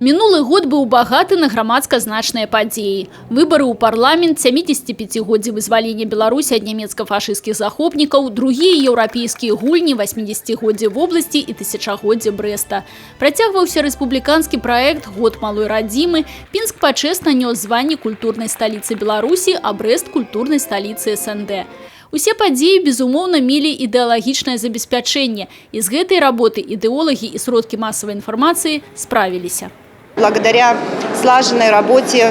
Мінулы год быў багаты на грамадска значныя падзеі. Выбары ў парламент, 75-годдзе вызвалення Беларусі ад нямецка-фашысцкіх захопнікаў, другія еўрапейскія гульні, 80-годдзе вобласці і тысячагоддзе Брэста. Працягваўся рэспубліканскі праект «Год малой радзімы», Пінск пачэсна нёс званне культурнай сталіцы Беларусі, а Брэст — культурнай сталіцы СНД. Усе падзеі, безумоўна, мелі ідэалагічнае забеспячэнне. І з гэтай работы ідэолагі і сродкі масавай інфармацыі справіліся. Благодаря слаженной работе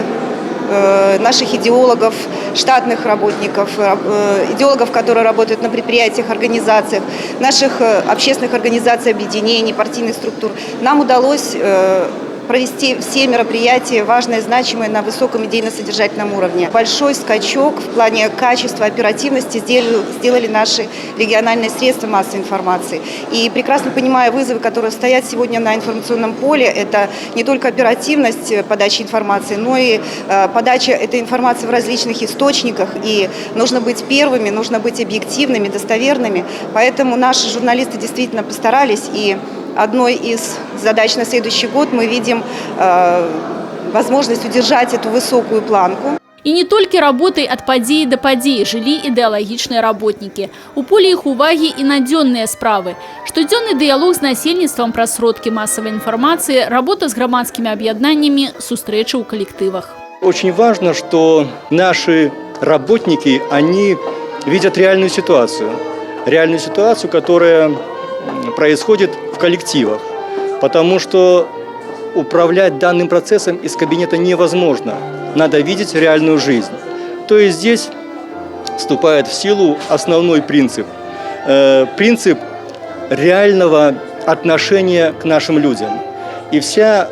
наших идеологов, штатных работников, идеологов, которые работают на предприятиях, организациях, наших общественных организаций, объединений, партийных структур, нам удалось провести все мероприятия, важные, значимые, на высоком идейно-содержательном уровне. Большой скачок в плане качества, оперативности сделали наши региональные средства массовой информации. И, прекрасно понимая вызовы, которые стоят сегодня на информационном поле, это не только оперативность подачи информации, но и подача этой информации в различных источниках. И нужно быть первыми, нужно быть объективными, достоверными. Поэтому наши журналисты действительно постарались, и одной из задач на следующий год мы видим возможность удержать эту высокую планку. І не толькі работай ад падзеі да падзеі жылі ідэалагічныя работнікі. У полі іх увагі і надзённыя справы. Штодзённы дыялог з насельніцтвам праз сродкі масавай інфармацыі, работа з грамадскімі аб'яднаннямі, сустрэчы ў калектывах. Очень важно, что наши работники, они видят реальную ситуацию. Реальную ситуацию, которая происходит в коллективах. Потому что управлять данным процессом из кабинета невозможно. Надо видеть реальную жизнь. То есть здесь вступает в силу основной принцип. Принцип реального отношения к нашим людям. И вся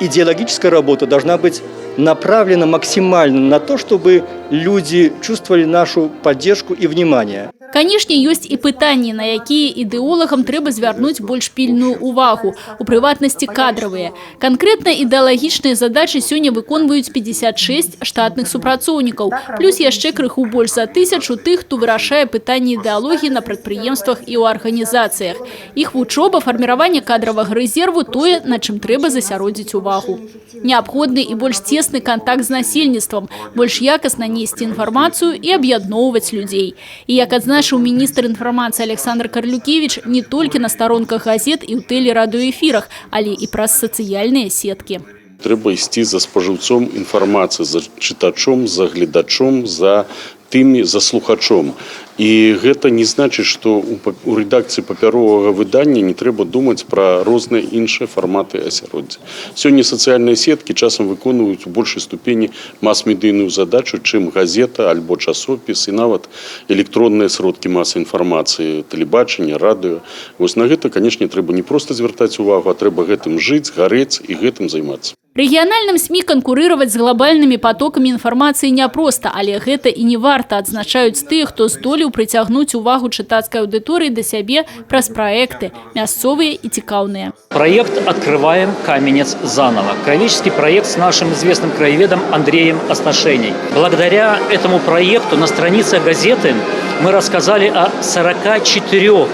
идеологическая работа должна быть направлена максимально на то, чтобы люди чувствовали нашу поддержку и внимание. Канешне, ёсць і пытанні, на якія ідэолагам трэба звярнуць больш пільную увагу, у прыватнасці кадравыя. Канкрэтна ідэалагічныя задачы сёння выконваюць 56 штатных супрацоўнікаў, плюс яшчэ крыху больш за тысячу тых, хто вырашае пытанні ідэалогіі на прадпрыемствах і ў арганізацыях. Іх вучоба, фарміраванне кадравага рэзерву — тое, на чым трэба засяродзіць увагу. Неабходны і больш цесны кантакт з насельніцтвам, больш якасна несці інфармацыю і аб'ядноўваць людзей. І, як адзначыў міністр інфармацыі Аляксандр Карлюкевіч, не толькі на старонках газет і ў тэлерадыёэфірах, але і праз сацыяльныя сеткі. Трэба ісці за спажыўцом інфармацыі, за чытачом, за гледачом, за тымі, за слухачом. І гэта не значыць, што у рэдакцыі папяровага выдання не трэба думаць пра розныя іншыя фарматы асяроддзя. Сёння сацыяльныя сеткі часам выконваюць у большай ступені мас-медыйную задачу, чым газета альбо часопіс і нават электронныя сродкі масавай інфармацыі, тэлебачанне, радыё. Вось на гэта, канешне, трэба не проста звяртаць увагу, а трэба гэтым жыць, гарэць і гэтым займацца. Рэгіянальным СМІ канкурыраваць з глабальнымі патокамі інфармацыі няпроста, але гэта і не варта, адзначаюць тыя, хто здолеў прыцягнуць увагу чытацкай аўдыторыі да сябе праз праекты, мясцовыя і цікаўныя. Проект «Открываем Каменец заново». Краеведческий проект с нашим известным краеведом Андреем Осташеней. Благодаря этому проекту на страницах газеты мы рассказали о 44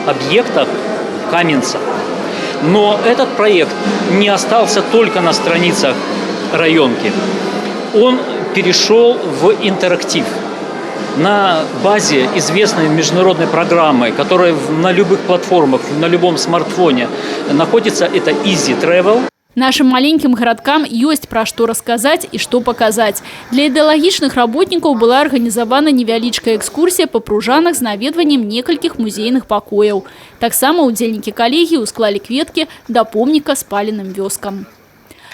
объектах Каменца. Но этот проект не остался только на страницах районки. Он перешел в интерактив. На базе известной международной программы, которая на любых платформах, на любом смартфоне находится, это Easy Travel. Нашым маленькім гарадкам ёсць пра што расказаць і што паказаць. Для ідэалагічных работнікаў была арганізавана невялічкая экскурсія па Пружанах з наведваннем некалькіх музейных пакояў. Таксама ўдзельнікі калегіі ўсклалі кветкі да помніка спаленым вёскам.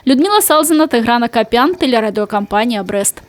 Людміла Салзана, Тыгран Акапян, тэлерадыёкампанія «Брэст».